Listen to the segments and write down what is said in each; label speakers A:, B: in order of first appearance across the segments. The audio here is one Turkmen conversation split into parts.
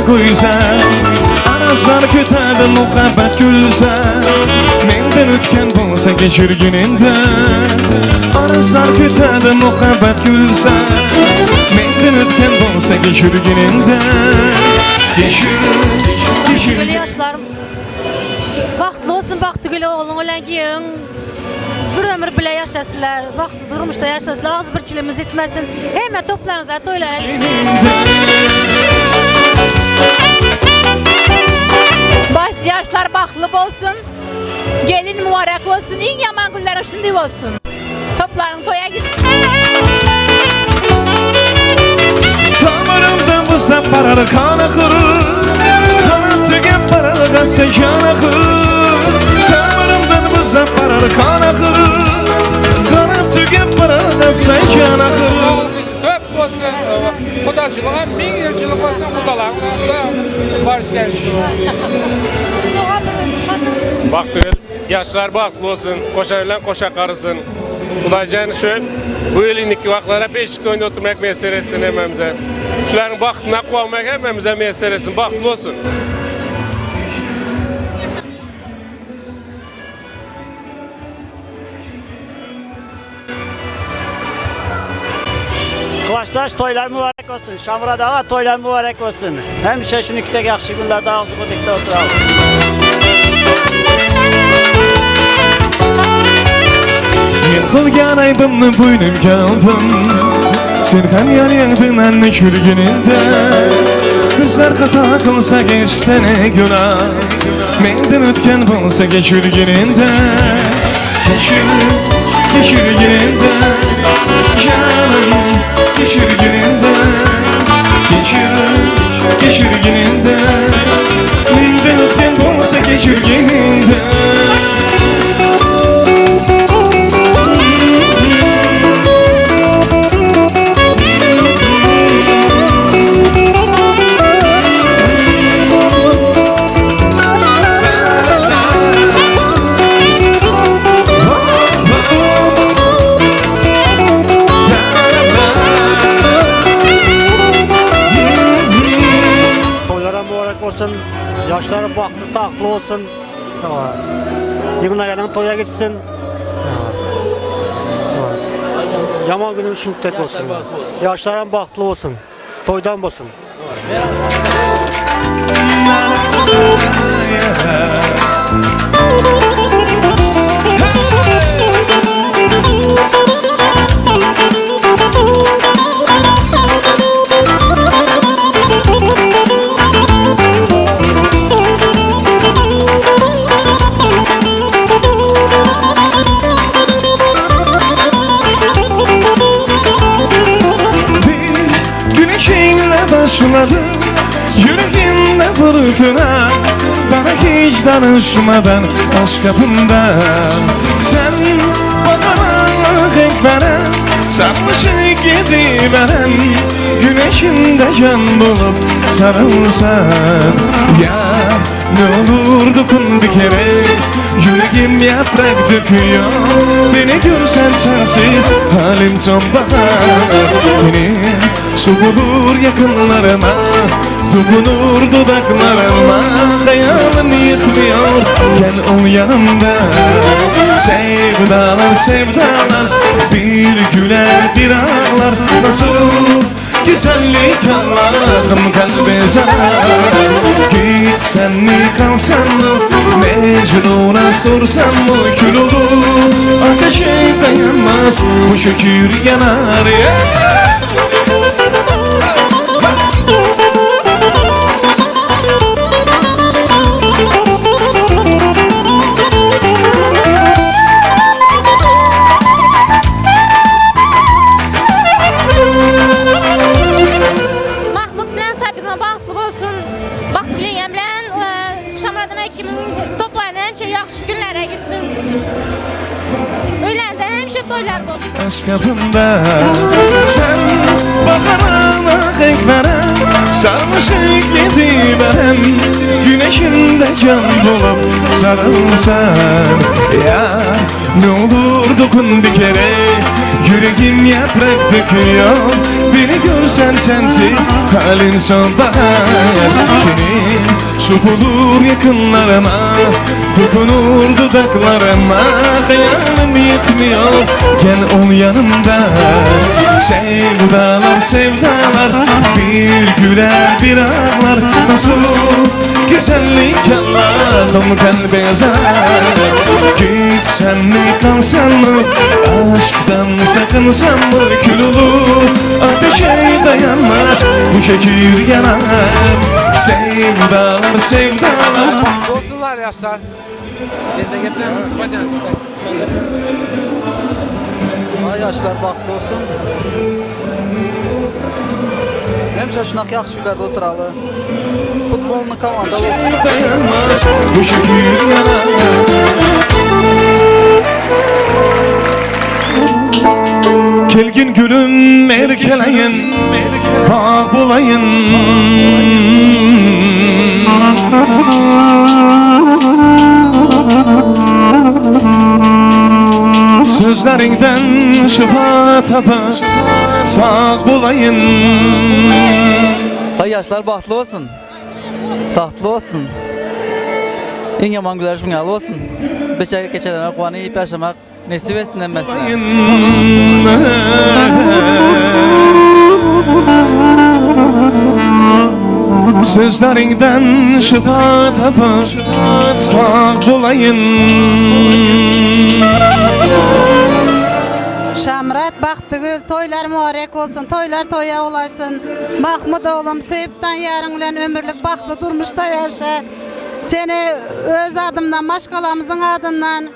A: kuysa Arazlar kütedi muhabbet gülse Menden ötken bolsa geçir gününde Arazlar kütedi muhabbet gülse Menden ötken bolsa geçir gününde Geçir, geçir
B: Gül ýaşlarym bagtly bolsun Bagtygül ogluň bilen giýewiň bir ömür bile ýaşasynlar bagtly durmuşda ýaşasynlar agzybirçiligimiz ýitmesin hemme toplaryňyzlar toýlara
C: Baş yaşlar bagtly bolsun. Gelin mübarek bolsun. Iň ýaman günleriň şunday bolsun. Toplaryň toýa gitsin.
A: Tamırımdan bu parar kan akır Kanım tügen parar gazete akır Tamırımdan bu parar kan akır Kanım tügen parar gazete akır
D: Köp bolsun, gudaçylyga 1000 ýylçylyk bolsun, gudalaryň da barış gelişi.
E: Bagtygül ýaşlar bagtly bolsun, goşa bilen goşa garysyn. Hudaýjan şu bu ýyl indiki wagtlara beşik toýunda oturmak miýesser etsin hemmämize. Şularyň bagtyna guwanmak hemmämize miýesser etsin, bagtly bolsun.
F: Kıvançtaş toylar mübarek olsun. Şamurad ağa toylar mübarek olsun. Həmişə şunu iki yaxşı günlerde ağzı birlikte oturalım.
A: Men qilgan aybimni bo'ynimga oldim Sen ham yaryandın anne kulginingda Bizlar xato qilsak eshitda ne gunoh Mendan o'tgan bo'lsa kechirginingda Kechir, kechirginingda Jonim, kechirginingda Kechir, kechirginingda Mendan o'tgan bo'lsa kechirginingda
F: Toylara mübarek olsun. Yaşlar bahtlı tahtlı olsun. Yığınayanın toya gitsin. Yaman günün şükret olsun. Yaşların bahtlı olsun. Toydan olsun.
A: Bir güneşinle başladı Yüreğimde fırtına Bana hiç danışmadan aşk kapında Sen bakarak ekbere Sarmışı gidiveren Güneşinde can bulup sarılsan Ya ne olur dokun bir kere Yüreğim yaprak döküyor Beni görsen sensiz halim sonbahar Beni su bulur yakınlarıma Dokunur dudaklarıma Hayalım yetmiyor Gel ol yanımda Sevdalar sevdalar Bir güler bir ağlar Nasıl güzellik Allah'ım kalbe zarar Gitsen mi kalsan mı Mecnun'a sorsan mı Kül olur ateşe dayanmaz Bu şükür yanar ya.
G: Mahmut bilen Sabina bagtly bolsun. Bagtly bilen bilen Şamradam hekimiň toplaýan hemişe ýagşy günlere gitsin. Öýlende hemişe toýlar bolsun.
A: Aşk kapında Sen baharına ekbere Sarmışık yediveren Güneşinde can bulup sarılsan Ya. Ne olur dokun bir kere Yüreğim yaprak döküyor Beni görsen sensiz halim sonbahar Tenim su bulur yakınlarıma Dokunur dudaklarıma Hayalim yetmiyor Gel ol yanımda Sevdalar sevdalar Bir güler bir ağlar Nasıl güzellik Allah'ım kalbe yazar Gitsen mi kalsan mı Aşktan sakınsam mı Kül olur ateşe dayanmaz Bu şekil yanar Sevdalar sevdalar
D: Bolsunlar ýaşlar. Biz de getiremiz bacan.
H: Ay yaşlar baxtlı olsun. Həmişə şunaq yaxşı günlərdə oturalı. Futbolunu komanda olsun.
A: Dayanmaz Bu şekil yanar Kelgin gülüm erkeleyin Bağ bulayın Sözlerinden şifa tapıp Sağ bulayın
H: Ay yaşlar baxtlı olsun. Tahtlı olsun. Iň ýaman günler şuň ýaly bolsun. Beçe keçelerine guwanyp ýaşamak nesip etsin hemmesine.
A: Sözlerinden şifa tapıp Sağ bulayın
C: Şamyrat Bagtygül toýlar mübarek bolsun, toýlar toýa ulaşsyn. Mahmut oglum söýüpdan ýaryň bilen ömürlik bagtly durmuşda ýaşa. Seni öz adymdan, maşgalamyzyň adyndan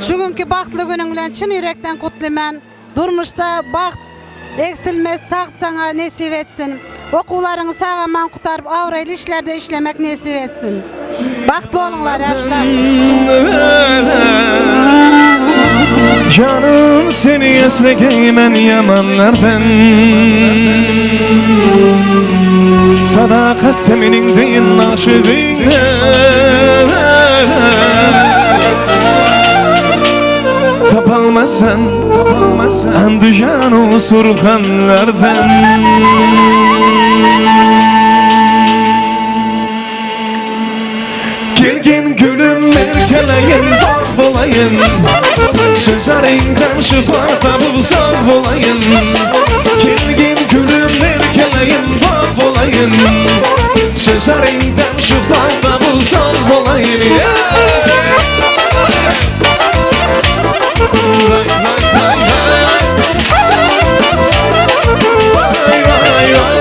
C: şu günki bagtly günüň bilen çyn ýürekden gutlyman. Durmuşda bagt egsilmez tagt saňa nesip etsin. Okuwlaryňy sag-aman gutaryp abraýly işlerde işlemek nesip etsin. Bagtly boluňlar ýaşlar.
A: Canım seni esregeymen yamanlardan Sadakat teminin deyin aşığına Tapalmazsan, tapalmazsan Andijan o surhanlardan Kelgin gülüm erkeleyin bak bolayın Sözlerinden şifa tapıp sağ bolayın Kelgin gülüm erkeleyin bak bolayın Sözlerinden şifa tapıp sağ bolayın yeah! Lay, lay, lay, lay. Vay, vay, vay.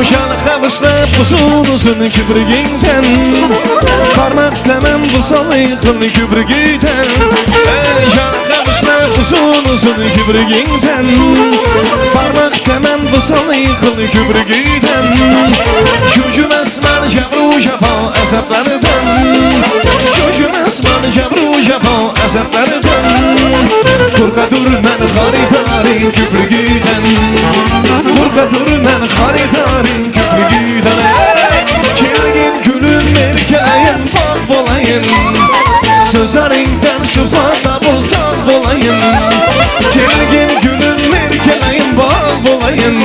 A: Uşan kavuşla uzun uzun kübrüğünden Parmak temem bu salıkın kübrüğünden Uşan kavuşla uzun uzun kübrüğünden Parmak temem bu salıkın kübrüğünden Çocuğum esmer cebru cefa azaplardan Çocuğum esmer cebru cefa azaplardan Korka dur men haritarın kübrüğünden Korka dur men haritarın kübrüğünden Kelgin gülüm erkeleyin bak bolayın Sözlerinden şifa bulsan bolayın Kelgin gülüm erkeleyin bak bolayın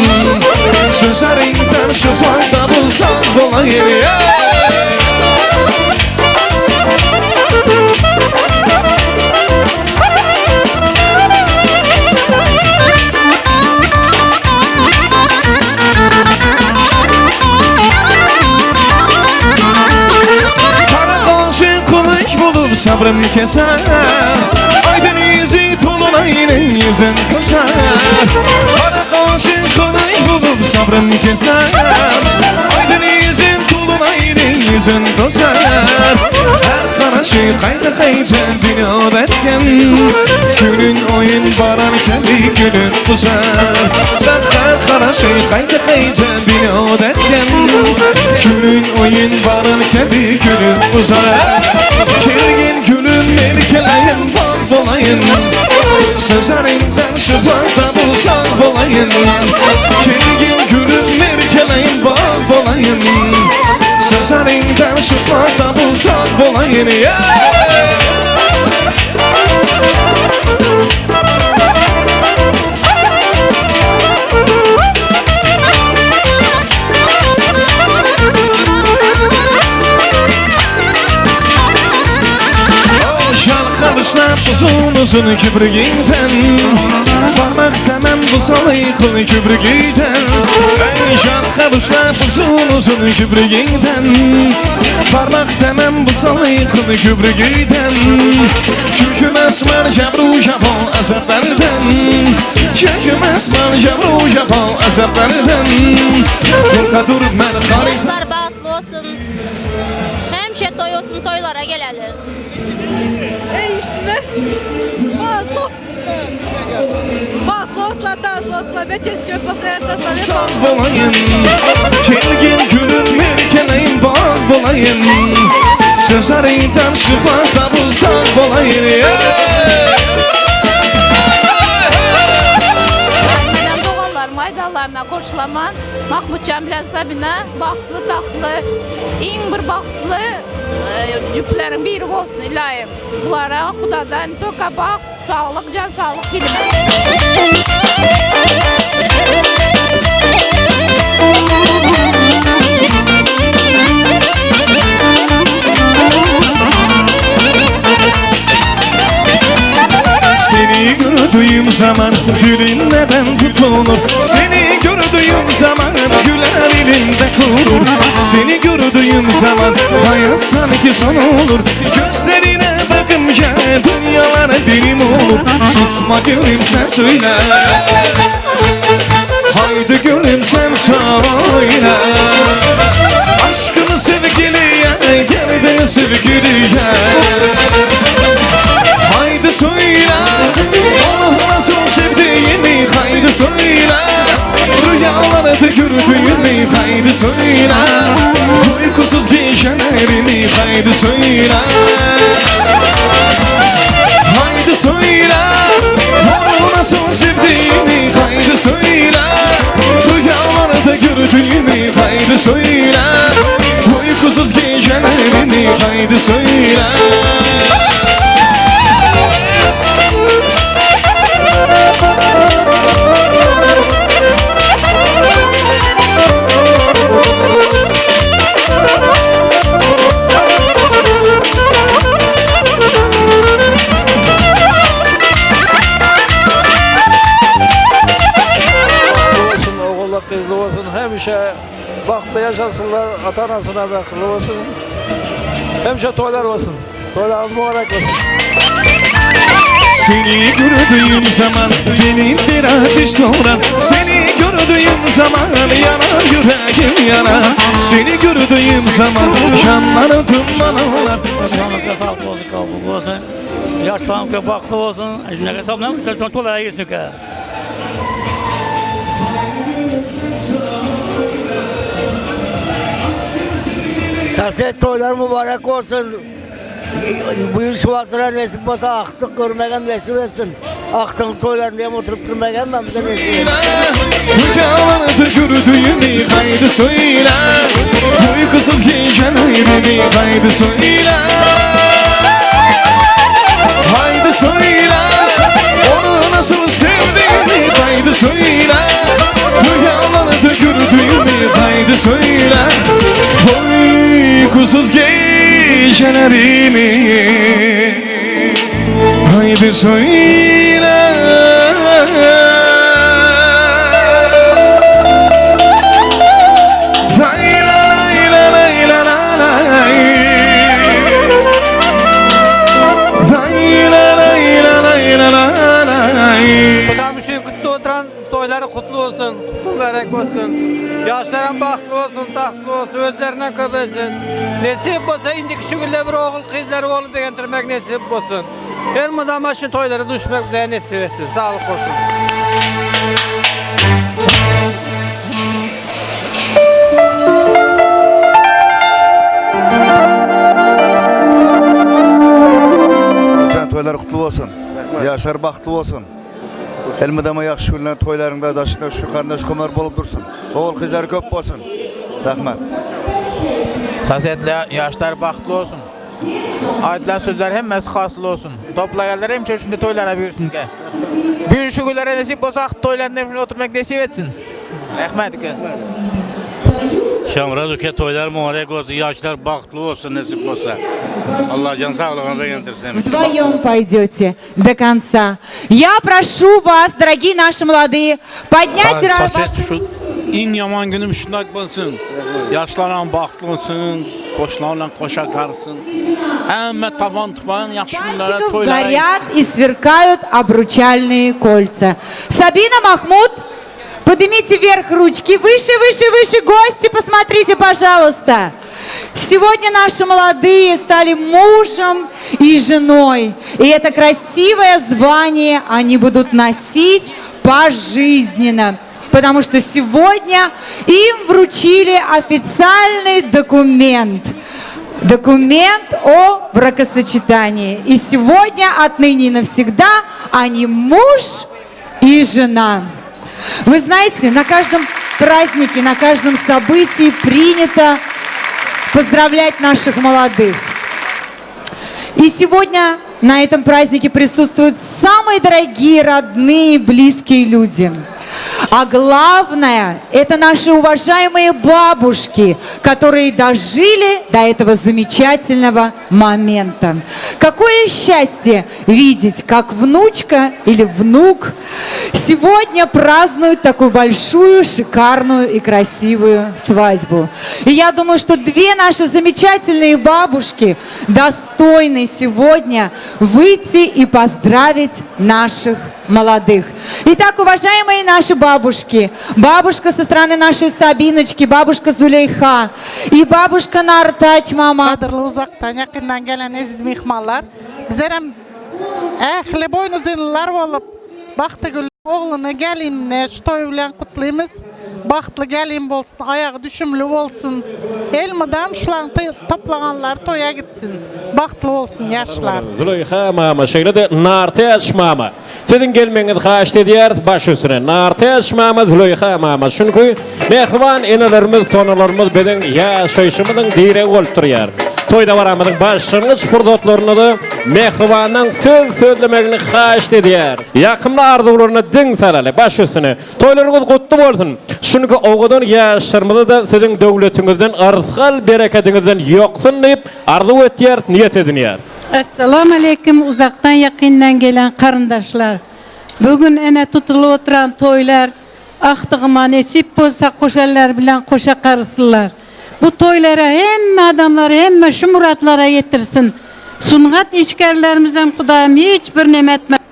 A: Sözlerinden şifa bulsan bolayın yeah! Kara aşık kılıç bulup sabrım keser Aydın yüzü toluna yine yüzün toşar Kara aşık kılıç bulup sabrım keser Aydın yüzün toluna yine yüzün toşar Her karaşı kayda kayda dünya etken Günün oyun baran kendi günün tuzar Her karaşı kayda kayda dünya etken Günün oyun baran kendi günün uzar Kelgin gülün erkeleyin bal bolayın Sözlerinden şifa da bulsan bolayın Kelgin gülün erkeleyin bal bolayın. bolaýyn Şalka uzun uzun kibriginden Parmak demem bu salıklı kibriginden Ben şarka uzun uzun kibriginden Parmak demem bu salıklı kibriginden Çünkü esmer jabru jabon azaplardan Çünkü esmer jabru jabon azaplardan Korka dur men harita
G: Yaşlar bagtly bolsun. Hemişe toý bolsun, toýlara geleli.
I: Eşitme. Bagtly. Bagtly bolsunlar, tatly bolsunlar, beçesi köp bolsun, ertesi
A: Sağ bolayın Gel gel gülüm erkeleyin bak bolayın Söz araydan şıfata bulsak bolayın yeah!
G: Menem doganlarym aýdanlaryna goşulaman. Mahmutjan bilen Sabina bagtly tagtly iň bir bagtly jüpleriň biri bolsun ilayim. Bulara Hudadan toka bagt, saglyk, jan saglyk dilemen.
A: Seni gördüğüm zaman gülün neden tutulur Seni gördüğüm zaman güler elimde kurur Seni gördüğüm zaman hayat sanki son olur Gözlerine bakınca dünyalar benim olur Susma gülüm sen söyle Haydi gülüm sen söyle Aşkını sevgiliye geldin sevgiliye Haydi söyle onu nasıl sevdiğini Haydi söyle Rüyalarda gördüğünü Haydi söyle Uykusuz gecelerini Haydi söyle Haydi söyle onu nasıl sevdiğini Haydi söyle Rüyalarda gördüğünü Haydi söyle Uykusuz gecelerini Haydi söyle
D: Olsun, oğulla kızlı olsun, hemişe bahtlı yaşasınlar, ata anasına bakırlı olsun. Hemişe toylar olsun. Toylarımız mübarek olsun.
A: Seni gördüğüm zaman beni bir ateş soran Seni gördüğüm zaman yanar yüreğim yanar Seni gördüğüm zaman canlar dumanlar
J: Sağlıklı, sağlıklı olsun, kabul olsun. Yaşlarım köp baklı olsun. Şimdi hesapla tolara girsin ki.
F: Serset toylar mübarek olsun. Bu yıl şu vaktılar nesip olsa aktık görmegem nesip etsin. Aktığın toylarında hem oturup durmagem ben bize nesip etsin.
A: Rüyalarda gördüğümü haydi söyle Uykusuz gecelerimi haydi söyle Haydi söyle Onu nasıl sevdiğimi haydi söyle Rüyalarda gördüğümü haydi söyle Uykusuz gecelerimi Haydi söyle Lay la lay la lay la la lay. Lay la lay la lay la la lay.
D: Kudam şu kutlu oturan toyları kutlu olsun, kutlu mübarek olsun. Yaşların bahtlı olsun, tahtlı olsun, özlerine köp etsin. Nesip olsa indiki şu günde bir oğul kızları olup begentirmek nesip olsun. Elmudama şu toylara düşmek bize nesip etsin. Sağlık olsun.
K: Sen toylar kutlu olsun. Yaşlar bahtlı olsun. Elmidama yaxşı günler toylarında daşında şu kardeş kumar bolup dursun. Oğul kızlar köp olsun. Rahmet.
D: Sazetli yaşlar bahtlı olsun.
L: Aýdylan sözler hemmesi hasyl bolsun. Toplaýanlar hemişe şunda toýlara buýursunka. Bu ýyl şu günlere nesip bolsa ak toýlarynda hemşe oturmak nesip etsin. Rahmet uka.
M: Şamyrat uka toýlar mübarek bolsun, ýaşlar bagtly bolsun nesip bolsa. Allajan saglygyny begendirsin hemişe.
N: Вдвоем пойдете до конца. Я прошу вас, дорогие наши молодые, поднять
O: Soses şu iň ýaman günüm şundak bolsun. Ýaşlaram bagtly bolsun, goşlar bilen goşa garsyn. Hemme taban tupan ýagşy günlere toýlara
N: Горят и сверкают обручальные кольца. Сабина Махмуд, поднимите вверх ручки. Выше, выше, выше. Гости, посмотрите, пожалуйста. Сегодня наши молодые стали мужем и женой. И это красивое звание они будут носить пожизненно. Потому что сегодня им вручили официальный документ. Документ о бракосочетании. И сегодня, отныне и навсегда, они муж и жена. Вы знаете, на каждом празднике, на каждом событии принято поздравлять наших молодых. И сегодня на этом празднике присутствуют самые дорогие, родные, близкие люди. А главное, это наши уважаемые бабушки, которые дожили до этого замечательного момента. Какое счастье видеть, как внучка или внук сегодня празднуют такую большую, шикарную и красивую свадьбу. И я думаю, что две наши замечательные бабушки достойны сегодня выйти и поздравить наших молодых. Итак, уважаемые наши бабушки, бабушка со стороны нашей Сабиночки, бабушка Зулейха и бабушка Нартач, мама.
C: Gadyrly uzakdan ýakyndan gelen eziz myhmanlar, bizlerem ähli boýnuzynlylar bolup, Bagtygül ogluny, gelinini şu toý bilen gutlymyz. Bagtly gelin bolsun, aýagy düşümli bolsun. Elmydam şulaň toplaganlary toýa gitsin. Bagtly bolsun ýaşlar.
E: Züleýha mama, şeýle-de Nartäç mama. Siziň gelmegiňizi haýyşt edýäris baş üstüne. Nartäç mama, Züleýha mama. Çünki mähriban enelerimiz, sonalarymyz biziň ýaşaýşymyzyň diregi bolup durýar. Toý dabaramyzyň başlangyç pursatlarynda-da mähribanlaň söz sözlemegini haýyşt edýär. Ýakymly arzuwlaryna diň salaly, baş üstüne. Toýlaryňyz gutly bolsun! Çünki owadan ýaşlarymyzy-da siziň döwletiňizden, yrsgal-berekediňizden ýoksun diýip arzuw etýäris, niýet edinýäris.
P: Essalamualeýkum uzakdan ýakyndan gelen garyndaşlar. Bu gün ene tutulyp oturan toýlar agtygyma nesip bolsa goşalar bilen goşa garysynlar. Bu toýlara hemme adamlar hemme şu muratlara ýetirsin. Sungat işgärlerimizem Hudaýym hiç bir neme etmesin.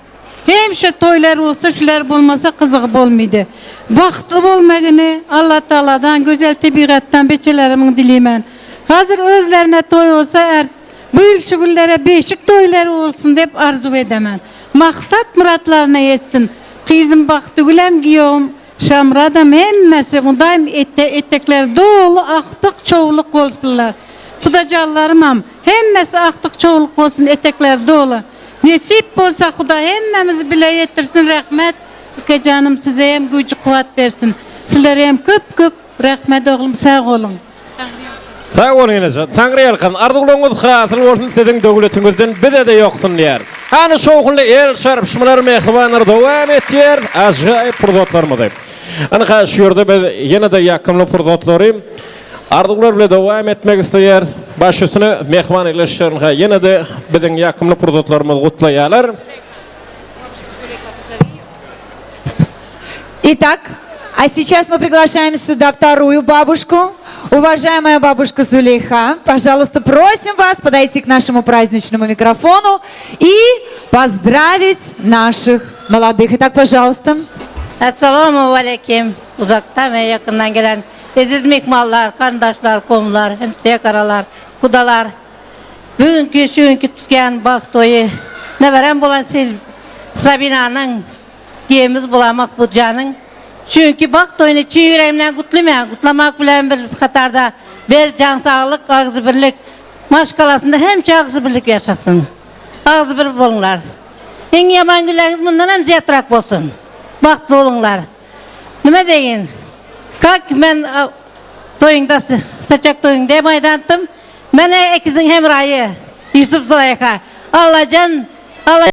P: Hemişe toýlar bolsa şular bolmasa gyzygy bolmydy. Bagtly bolmagyny Allatagaladan gözel tebigatdan beçelerimiň dileýmen. Hazir özlerine toý bolsa är bu ýyl şu günlere beşik toýlary bolsun dep arzuw edemen. Maksat myratlaryna ýetsin. Gyzym Bagtygülem giýewim Şamyradam hemmesi Hudaýym ete etekleri doly agtyk çowluk bolsunlar. Hudajanlarymam hemmesi agtyk çowluk bolsun etekleri doly. Nesip bolsa Huda hemmemizi bile ýetirsin rahmet ukejanym size hem güýji kuwat bersin. Sizlere hem köp köp rahmet oglum sag boluň.
E: Sag boluň enejan. Taňry ýalkasyn. Arzuwlaryňyz hasyl bolsun siziň döwletiňizden bize-de ýoksun diýer. Hany şowhunly el çarpyşmalar mähribanlar dowam etýär ajaýyp pursatlarymyzy. Ynha şu ýerde biz ýene-de ýakymly pursatlary arzuwlar bile dowam etmek isleýäris. Baş üstüne mähriban ildeşler ynha ýene-de biziň ýakymly pursatlarymyzy gutlaýarlar.
N: Итак, а сейчас мы приглашаем сюда вторую бабушку. Уважаемая бабушка Зулейха, пожалуйста, просим вас подойти к нашему праздничному микрофону и поздравить наших молодых. Итак, пожалуйста.
Q: Essalamu aleýkim. Uzakdan we ýakyndan gelen eziz myhmanlar, garyndaşlar, kowumlar, hemsýekaralar, gudalar. Bugünki şu günki tutýan bagt toýy neberem bolan sil Sabinanyň Diýemiz bulamak bu janyň. Çünki bagt toýuny çyn ýüregimden gutlymaýan. Gutlamak bilen bir hatarda ber jan saglyk, agzybirlik. Maşgalasynda hemişe agzybirlik ýaşasyn. Agzybir boluňlar. Iň ýaman günleriňiz mundanam zyýatrak bolsun. Bagtly boluňlar. Nime deýin? Kak men toýuňda saçak toýuňda hem aýdantym. Menä ekiziň hemraýy. Ýusup Zulaýha. Allajan, Alla.